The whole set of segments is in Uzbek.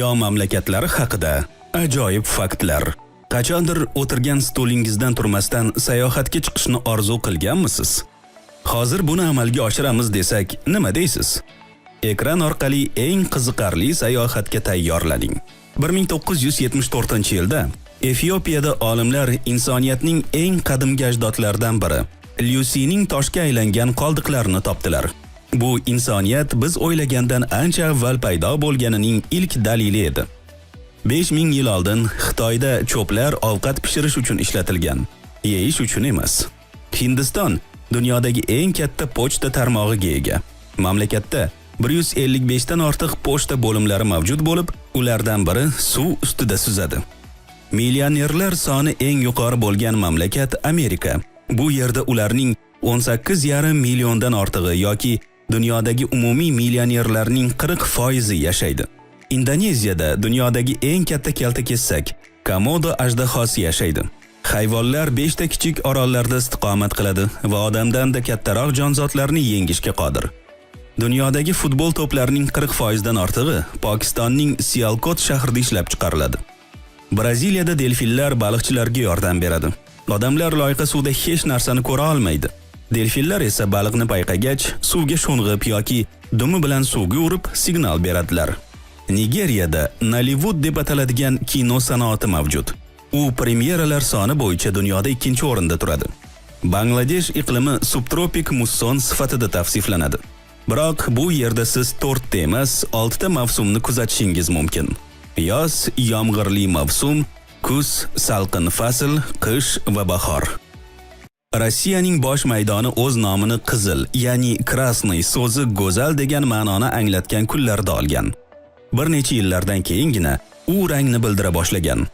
Dunyo mamlakatlari haqida ajoyib faktlar. Qachondir o'tirgan stulingizdan turmasdan sayohatga chiqishni orzu qilganmisiz? Hozir buni amalga oshiramiz desak, nima deysiz? Ekran orqali eng qiziqarli sayohatga tayyorlaning. 1974-yilda Efiopiyada olimlar insoniyatning eng qadimgi ajdodlaridan biri Lyusining toshga aylangan qoldiqlarini topdilar. Bu insoniyat biz o'ylagandan ancha avval paydo bo'lganining ilk dalili edi. 5000 yil oldin Xitoyda cho'plar ovqat pishirish uchun ishlatilgan, yeyish uchun emas. Hindiston dunyodagi eng katta pochta tarmog'iga ega. Mamlakatda 155 dan ortiq pochta bo'limlari mavjud bo'lib, ulardan biri suv ustida suzadi. Millionerlar soni eng yuqori bo'lgan mamlakat Amerika. Bu yerda ularning 18,5 milliondan ortig'i yoki dunyodagi umumiy millionerlarning 40% yashaydi. Indoneziyada dunyodagi eng katta kaltakessak Komodo ajdahosi yashaydi. Hayvonlar 5 ta kichik orollarda istiqomat qiladi va odamdan-da kattaroq jonzotlarni yengishga qodir. Dunyodagi futbol to'plarining 40% dan ortig'i Pokistonning Sialkot shahrida ishlab chiqariladi. Braziliyada delfinlar baliqchilarga yordam beradi. Odamlar loyqa suvda hech narsani ko'ra olmaydi. Delfinlar esa baliqni payqagach, suvga sho'ng'ib yoki dumi bilan suvga urib signal beradilar. Nigeriyada Nollywood deb ataladigan kino sanoati mavjud. U premyeralar soni bo'yicha dunyoda ikkinchi o'rinda turadi. Bangladesh iqlimi subtropik musson sifatida tavsiflanadi. Biroq bu yerda siz 4 ta emas, 6 ta mavsumni kuzatishingiz mumkin. Yoz yomg'irli mavsum, kuz salqin fasl, qish va bahor. Rossiyaning bosh maydoni o'z nomini qizil, ya'ni красный so'zi go'zal degan ma'noni anglatgan kunlarda olgan. Bir necha yillardan keyingina u rangni bildira boshlagan.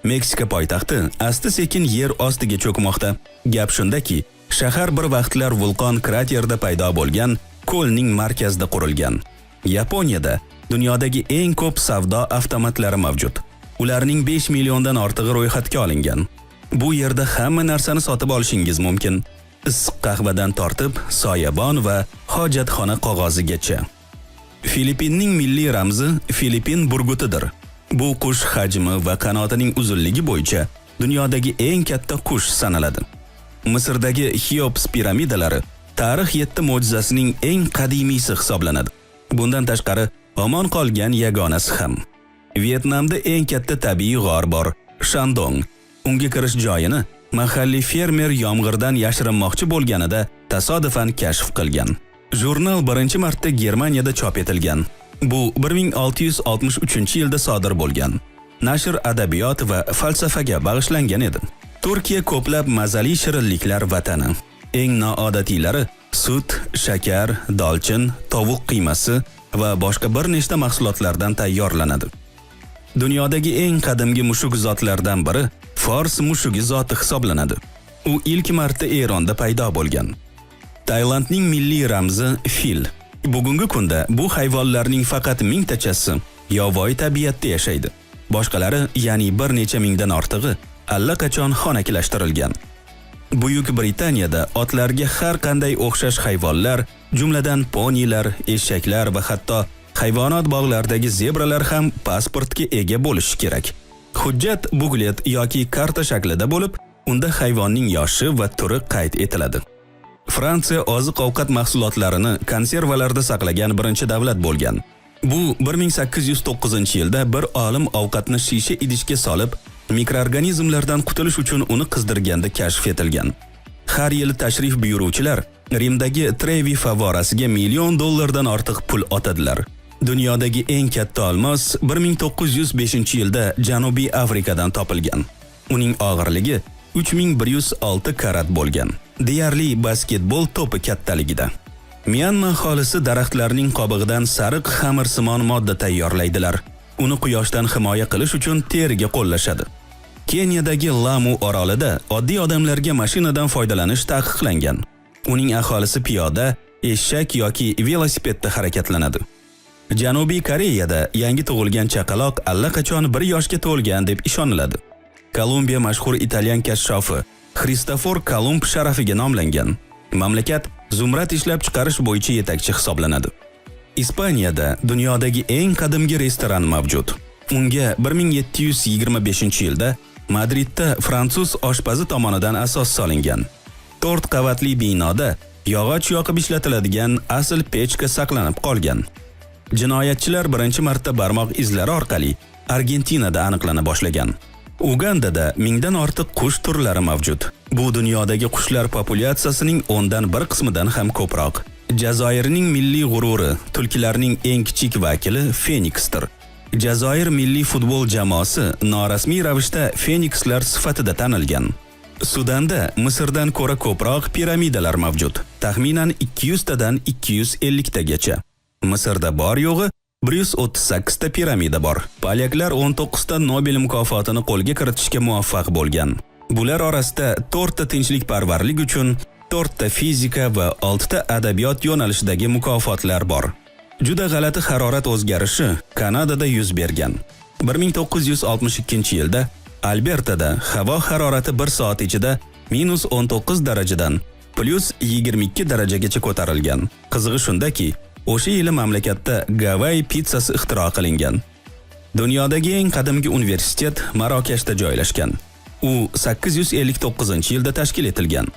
Meksika poytaxti asta-sekin yer ostiga cho'kmoqda. Gap shundaki, shahar bir vaqtlar vulqon kraterida paydo bo'lgan ko'lning markazida qurilgan. Yaponiyada dunyodagi eng ko'p savdo avtomatlari mavjud. Ularning 5 milliondan ortig'i ro'yxatga olingan. Bu yerda hamma narsani sotib olishingiz mumkin. Issiq qahvadan tortib soyabon va hojatxona qog'ozigacha. Filippinning milliy ramzi Filippin burgutidir. Bu qush hajmi va qanotining uzunligi bo'yicha dunyodagi eng katta qush sanaladi. Misrdagi Xeops piramidalari tarix yetti mo'jizasining eng qadimiysi hisoblanadi. Bundan tashqari, omon qolgan yagonasi ham. Vyetnamda eng katta tabiiy g'or bor, Shandong. Unga kirish joyini mahalliy fermer yomg'irdan yashirinmoqchi bo'lganida tasodifan kashf qilgan. Jurnal birinchi marta Germaniyada chop etilgan. Bu 1663-yilda sodir bo'lgan. Nashr adabiyot va falsafaga bag'ishlangan edi. Turkiya ko'plab mazali shirinliklar vatani. Eng noodatiylari sut, shakar, dolchin, tovuq qiymasi va boshqa bir nechta mahsulotlardan tayyorlanadi. Dunyodagi eng qadimgi mushuk zotlardan biri fors mushugi zoti hisoblanadi. U ilk marta Eronda paydo bo'lgan. Tailandning milliy ramzi fil. Bugungi kunda bu hayvonlarning faqat mingtachasi yovvoyi tabiatda yashaydi. Boshqalari, ya'ni bir necha mingdan ortig'i allaqachon xonakilashtirilgan. Buyuk Britaniyada otlarga har qanday o'xshash hayvonlar, jumladan ponilar, eshaklar va hatto hayvonot bog'laridagi zebralar ham pasportga ega bo'lishi kerak. Hujjat buklet yoki karta shaklida bo'lib, unda hayvonning yoshi va turi qayd etiladi. Fransiya oziq-ovqat mahsulotlarini konservalarda saqlagan birinchi davlat bo'lgan. Bu 1809-yilda bir olim ovqatni shisha idishga solib, mikroorganizmlardan qutulish uchun uni qizdirganda kashf etilgan. Har yili tashrif buyuruvchilar Rimdagi Trevi favvorasiga million dollardan ortiq pul otadilar. Dunyodagi eng katta olmos 1905-yilda Janubiy Afrikadan topilgan. Uning og'irligi 3106 karat bo'lgan. Deyarli basketbol to'pi kattaligida. Myanma aholisi daraxtlarning qobig'idan sariq xamirsimon modda tayyorlaydilar. Uni quyoshdan himoya qilish uchun teriga qo'llashadi. Keniyadagi Lamu orolida oddiy odamlarga mashinadan foydalanish taqiqlangan. Uning aholisi piyoda, eshak yoki velosipedda harakatlanadi. Janubiy Koreyada yangi tug'ilgan chaqaloq allaqachon 1 yoshga to'lgan deb ishoniladi. Kolumbiya mashhur italyan kashshofi Xristofor Kolumb sharafiga nomlangan. Mamlakat zumrad ishlab chiqarish bo'yicha yetakchi hisoblanadi. Ispaniyada dunyodagi eng qadimgi restoran mavjud. Unga 1725-yilda Madridda fransuz oshpazi tomonidan asos solingan. 4 qavatli binoda yog'och yoqib ishlatiladigan asl pechka saqlanib qolgan. Jinoyatchilar birinchi marta barmoq izlari orqali Argentinada aniqlana boshlagan. Ugandada mingdan ortiq qush turlari mavjud. Bu dunyodagi qushlar populyatsiyasining 1/10 qismidan ham ko'proq. Jazoirning milliy g'ururi, tulkilarning eng kichik vakili Feniksdir. Jazoir milliy futbol jamoasi norasmiy ravishda Fenikslar sifatida tanilgan. Sudanda Misrdan ko'ra ko'proq piramidalar mavjud. Taxminan 200 tadan 250 tagacha. Misrda bor yo'g'i 138 ta piramida bor. Polyaklar 19 ta Nobel mukofotini qo'lga kiritishga muvaffaq bo'lgan. Bular orasida 4 ta tinchlikparvarlik uchun, 4 ta fizika va 6 ta adabiyot yo'nalishidagi mukofotlar bor. Juda g'alati harorat o'zgarishi Kanadada yuz bergan. 1962-yilda Albertada havo harorati 1 soat ichida -19 darajadan +22 darajagacha ko'tarilgan. Qizig'i shundaki, o'sha yili mamlakatda Gavay pitssasi ixtiro qilingan. Dunyodagi eng qadimgi universitet Marokashda joylashgan. U 859-yilda tashkil etilgan.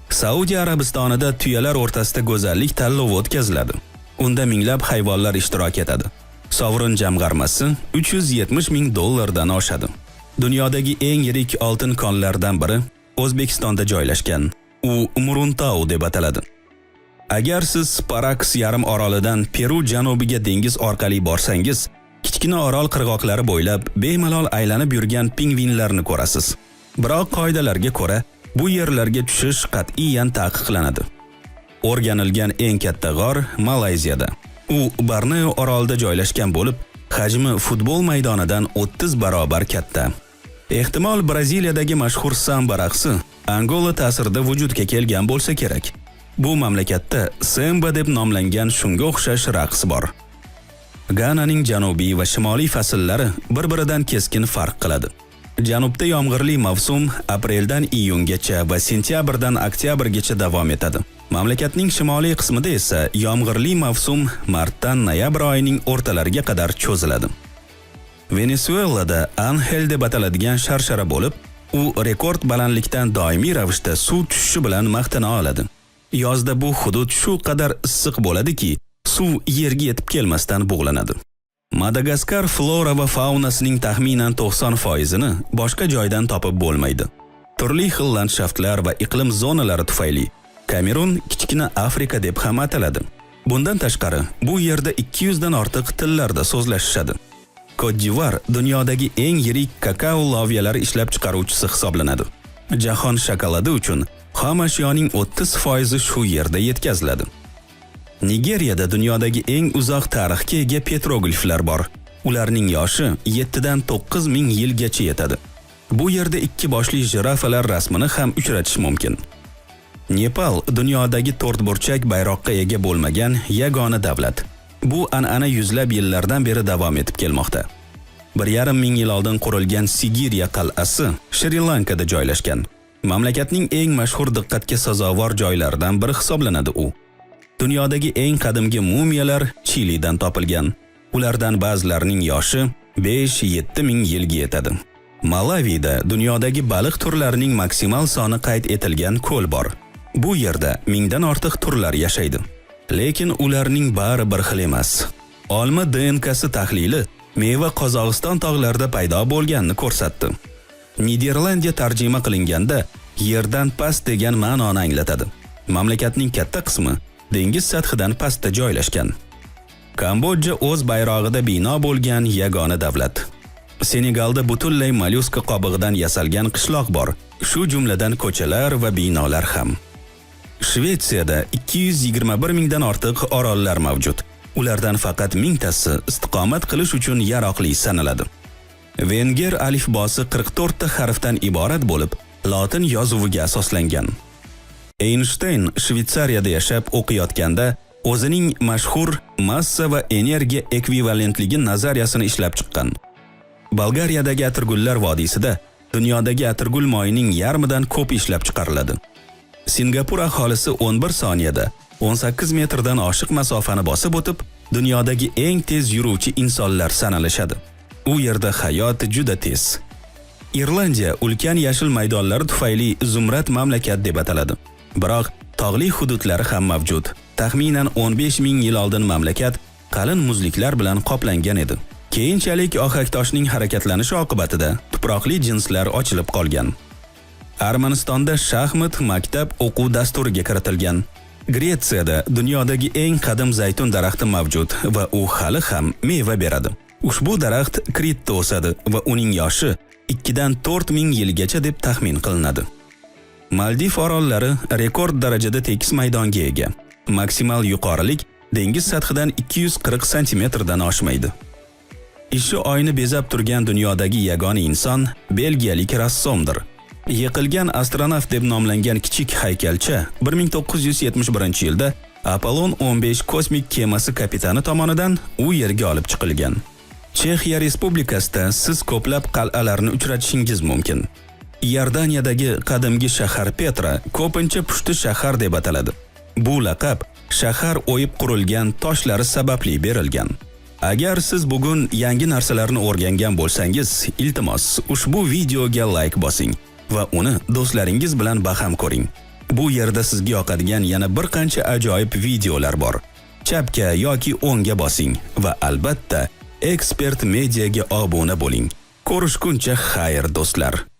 Saudiya Arabistonida tuyalar o'rtasida go'zallik tanlovi o'tkaziladi. Unda minglab hayvonlar ishtirok etadi. Sovrin jamg'armasi 370 ming dollardan oshadi. Dunyodagi eng yirik oltin konlaridan biri O'zbekistonda joylashgan. U Muruntau deb ataladi. Agar siz Paraks yarim orolidan Peru janubiga dengiz orqali borsangiz, kichkina orol qirg'oqlari bo'ylab bemalol aylanib yurgan pingvinlarni ko'rasiz. Biroq qoidalarga ko'ra, bu yerlarga tushish qat'iyan taqiqlanadi. O'rganilgan eng katta g'or Malayziyada. U Borneo orolida joylashgan bo'lib, hajmi futbol maydonidan 30 barobar katta. Ehtimol Braziliyadagi mashhur samba raqsi Angola ta'sirida vujudga kelgan bo'lsa kerak. Bu mamlakatda semba deb nomlangan shunga o'xshash raqs bor. Gananing janubiy va shimoliy fasllari bir-biridan keskin farq qiladi. Janubda yomg'irli mavsum apreldan iyungacha va sentyabrdan oktyabrgacha davom etadi. Mamlakatning shimoliy qismida esa yomg'irli mavsum martdan noyabr oyining o'rtalariga qadar cho'ziladi. Venesuelada Anhel deb ataladigan sharshara bo'lib, u rekord balandlikdan doimiy ravishda suv tushishi bilan maqtana oladi. Yozda bu hudud shu qadar issiq bo'ladiki, suv yerga yetib kelmasdan bug'lanadi. Madagaskar flora va faunasining taxminan 90%ini boshqa joydan topib bo'lmaydi. Turli xil landshaftlar va iqlim zonalari tufayli Kamerun kichkina Afrika deb ham ataladi. Bundan tashqari, bu yerda 200 dan ortiq tillarda so'zlashishadi. Kot-d'Ivuar dunyodagi eng yirik kakao loviyalari ishlab chiqaruvchisi hisoblanadi. Jahon shokoladi uchun xom ashyoning 30% shu yerda yetkaziladi. Nigeriyada dunyodagi eng uzoq tarixga ega petrogliflar bor. Ularning yoshi 7 dan 9 ming yilgacha yetadi. Bu yerda ikki boshli jirafalar rasmini ham uchratish mumkin. Nepal dunyodagi to'rtburchak bayroqqa ega bo'lmagan yagona davlat. Bu an'ana yuzlab yillardan beri davom etib kelmoqda. 1,5 ming yil oldin qurilgan Sigiriya qal'asi Shri-Lankada joylashgan. Mamlakatning eng mashhur diqqatga sazovor joylaridan biri hisoblanadi u. Dunyodagi eng qadimgi mumiyalar Chilidan topilgan. Ulardan ba'zilarining yoshi 5-7 ming yilga yetadi. Malavida dunyodagi baliq turlarining maksimal soni qayd etilgan ko'l bor. Bu yerda mingdan ortiq turlar yashaydi. Lekin ularning bari bir xil emas. Olma DNKsi tahlili meva Qozog'iston tog'larida paydo bo'lganini ko'rsatdi. Niderlandiya tarjima qilinganda yerdan past degan ma'noni anglatadi. Mamlakatning katta qismi dengiz sathidan pastda joylashgan. Kambodja o'z bayrog'ida bino bo'lgan yagona davlat. Senegalda butunlay mollyuska qobig'idan yasalgan qishloq bor, shu jumladan ko'chalar va binolar ham. Shvetsiyada 221 mingdan ortiq orollar mavjud. Ulardan faqat mingtasi istiqomat qilish uchun yaroqli sanaladi. Venger alifbosi 44 ta harfdan iborat bo'lib, lotin yozuviga asoslangan. Eynshteyn Shvetsariyada yashab o'qiyotganda o'zining mashhur massa va energiya ekvivalentligi nazariyasini ishlab chiqqan. Bolgariyadagi atirgullar vodiysida dunyodagi atirgul moyining yarmidan ko'p ishlab chiqariladi. Singapur aholisi 11 soniyada 18 metrdan oshiq masofani bosib o'tib, dunyodagi eng tez yuruvchi insonlar sanalishadi. U yerda hayot juda tez. Irlandiya ulkan yashil maydonlari tufayli zumrad mamlakat deb ataladi. Biroq tog'li hududlari ham mavjud. Taxminan 15 ming yil oldin mamlakat qalin muzliklar bilan qoplangan edi. Keyinchalik ohaktoshning harakatlanishi oqibatida tuproqli jinslar ochilib qolgan. Armanistonda shaxmat maktab o'quv dasturiga kiritilgan. Gretsiyada dunyodagi eng qadim zaytun daraxti mavjud va u hali ham meva beradi. Ushbu daraxt Kritda o'sadi va uning yoshi 2 dan 4 ming yilgacha deb taxmin qilinadi. Maldiv orollari rekord darajada tekis maydonga ega. Maksimal yuqorilik dengiz sathidan 240 santimetrdan oshmaydi. Ishi oyni bezab turgan dunyodagi yagona inson belgiyalik rassomdir. Yiqilgan astronavt deb nomlangan kichik haykalcha 1971-yilda Apollon 15 kosmik kemasi kapitani tomonidan u yerga olib chiqilgan. Chexiya Respublikasida siz ko'plab qal'alarni uchratishingiz mumkin. Iordaniyadagi qadimgi shahar Petra ko'pincha pushti shahar deb ataladi. Bu laqab shahar o'yib qurilgan toshlari sababli berilgan. Agar siz bugun yangi narsalarni o'rgangan bo'lsangiz, iltimos, ushbu videoga like bosing va uni do'stlaringiz bilan baham ko'ring. Bu yerda sizga yoqadigan yana bir qancha ajoyib videolar bor. Chapga yoki o'ngga bosing va albatta Ekspert Mediaga obuna bo'ling. Ko'rishguncha xayr do'stlar.